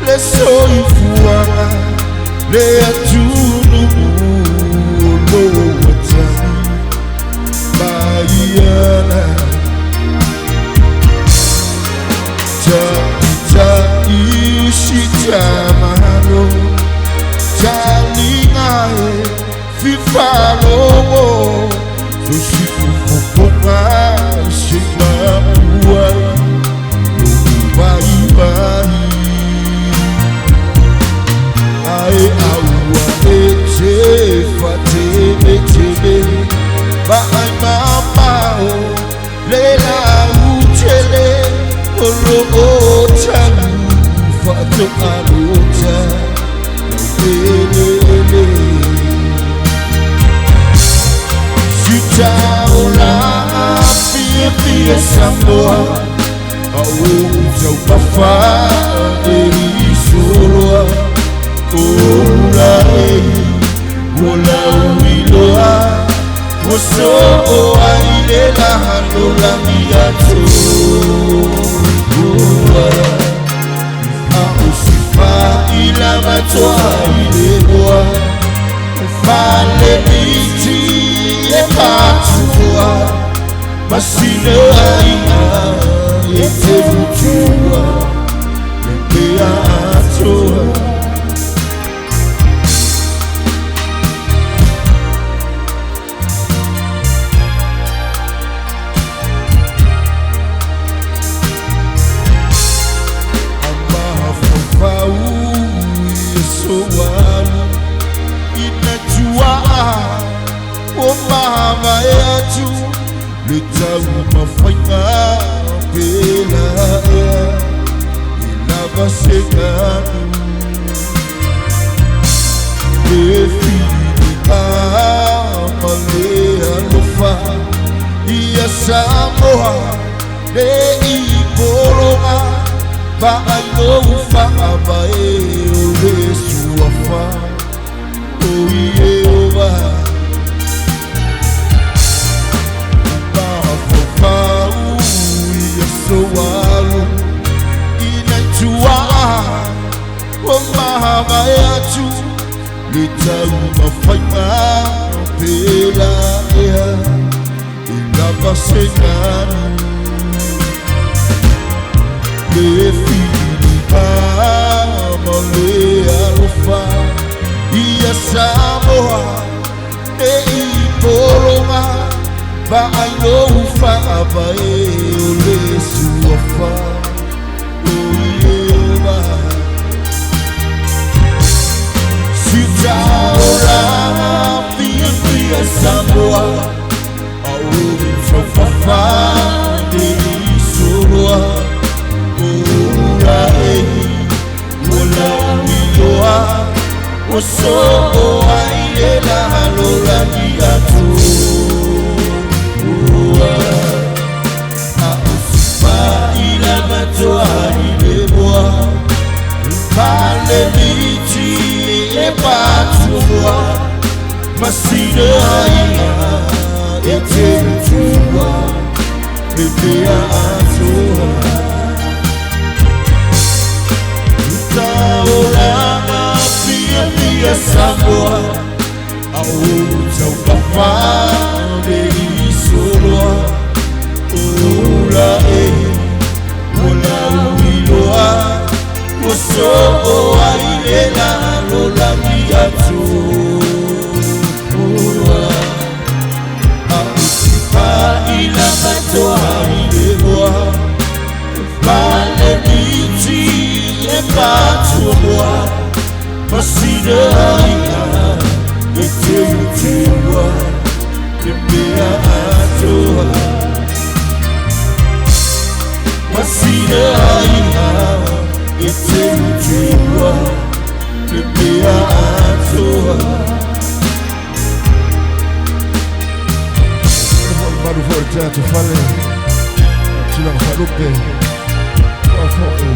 Le soifuaga le atunuu o loo ua tali mai ana. Ta'ita'i sitamalo taliga e fifalogo sosifufofoga semapuai lo'u vaivai ae aua e te fatemeteme va'ai mamao le lautele o loo talu fa'ato'alota laueleele sitaola fiafia Samoa au taumafa eisoloa ola e ua lauiloa ua soo ai le lahalolagi atoa a o sifa'i lavatoa i le moa falemiti e patuoa masina aiga e te futua le mea atoa. Amafaufau i soalu ina tuaa o mavae atu le taumafaiga pelaea i lava seganu le filiga ma le alofa ia Samoa le i pologa va'ailou fa'avae o le suafa o Ieova. Mafaufau ia soalu ina tuaa o mahavae atu le taumafaiga pelaea i lava seganu le filiga ma le alofa ia Samoa e i pologa va'ailou fa'avae o le suafa o Ieova. Sitaolaga fiafia Samoa au taufafa deisoloa ora e ua lauiloa ua soo ai le lalolagi atoa a o sifa'i lavatoa i le moa falemiti e patuoa masina aiga e te tua le mea atoa. Taolaga fiafia Samoa au taufafa le isoloa ola e ua lauiloa ua soo ai le lalolagi atoa a o sifa'i lavatoa i le moa falemiti e patuoa masina aiga e te utua le mea atoa masina aiga e te utua le mea atoa. Malu foi o teatro fale tulaga faalupe foafo'i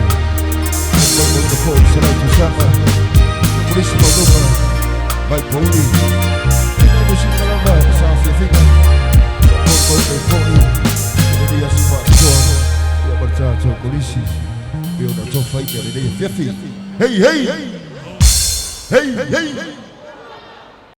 maimoina fo'i selau tausaga polisi mauloga mai pouli ina musika lava sa fiafiga moimoinai fo'i lenei aso faatoa ia ma le tatou kolisi pe ona tofaina lenei afiafi. Hey, hey! Hey, hey!